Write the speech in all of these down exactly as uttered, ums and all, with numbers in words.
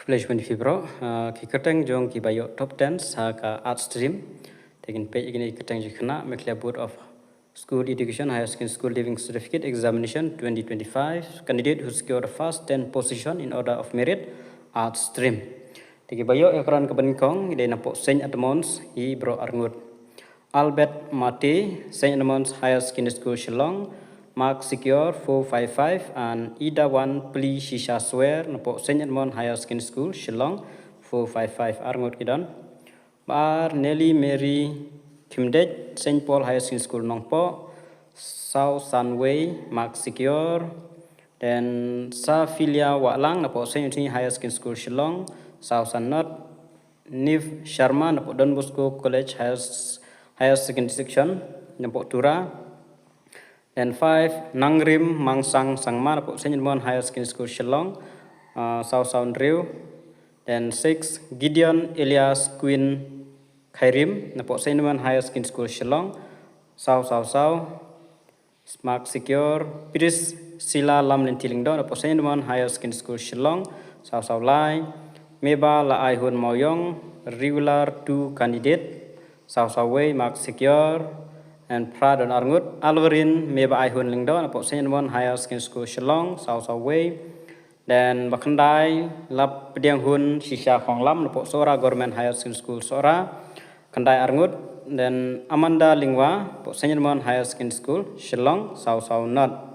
Khublei shibun ïa phi baroh, ah, ki kyrteng jong kiba ïoh top ten ha ka Arts stream. Te ngin peit ïa kine ki kyrteng jong ki khynnah: Meghalaya Board of School Education Higher Secondary School Leaving Certificate Examination twenty twenty-five, candidate who scored the first ten position in order of merit, Arts stream. Te kiba ïoh ïa ka rank kaba nyngkong ki dei napoh Saint Edmund's, ki baroh arngut. Albert Mate, Saint Edmund's Higher Secondary School, Shillong, mark secure four five five, and Idawan Pli Shisha Swer napoh Saint Edmund Higher Secondary School, Shillong, four five five, arngut ki don. Ba ar, Nelly Mary Khymdeit, Saint Paul Higher Secondary School, Nongpoh, saw san wei, mark secure. Then Saphilia Wahlang napoh Saint Anthony Higher Secondary School, Shillong, saw san not. Niv Sharma napoh Don Bosco College Higher, Higher Secondary Section, napoh Tura. Then five, Nangrim Mangsang Sangma napoh Saint Edmund Higher Secondary School, Shillong, ah, saw san hynriew. Then six, Gideon Elias Queen Khairim napoh Saint Edmund Higher Secondary School, Shillong, saw saw saw, mark secure. Priscilla Lamlynti Lyngdoh napoh Saint Edmund Higher Secondary School, Shillong, saw saw lai. Meba Laihun Mawiong, regular two candidate, saw saw wei, mark secure. And phra don arngut, Alvarin Meba Aihun Lyngdoh napoh Saint Edmund Higher Secondary School, Shillong, saw saw wei. Then ba khyndai, Lapdianghun Shisha Khonglam napoh Sohra Government Higher Secondary School, Sohra, khyndai arngut. Then Amanda Lyngwa napoh Saint Edmund Higher Secondary School, Shillong, saw saw not.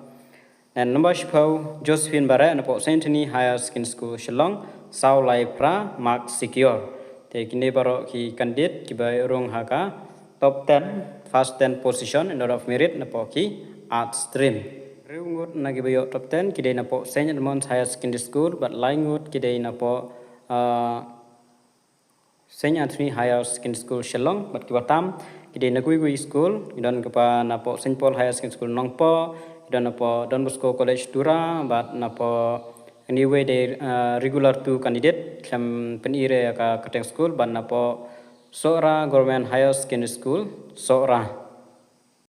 Then number shiphew, Josephine Bareh napoh Saint Anthony Higher Secondary School, Shillong, saw lai phra, mark secure. Te kine baroh ki candidate kiba ïoh rung ha ka top ten, first ten position in order of merit napoh ki Arts stream. Hynriew ngut na kiba ïoh top ten ki dei napoh Saint Edmund's Higher Secondary School, bad lai ngut ki dei napoh, ah, Saint Anthony Higher Secondary School, Shillong, bad kiba tam ki dei na kiwei kiwei ki school. Ki don kiba napoh Saint Paul Higher Secondary School, Nongpoh, ki don napoh Don Bosco College, Tura, bad napoh, kine kiwei dei, ah, regular two candidate, khlem pyni re ïa ka kyrteng school, bad napoh Sohra Government Higher Secondary School, Sohra.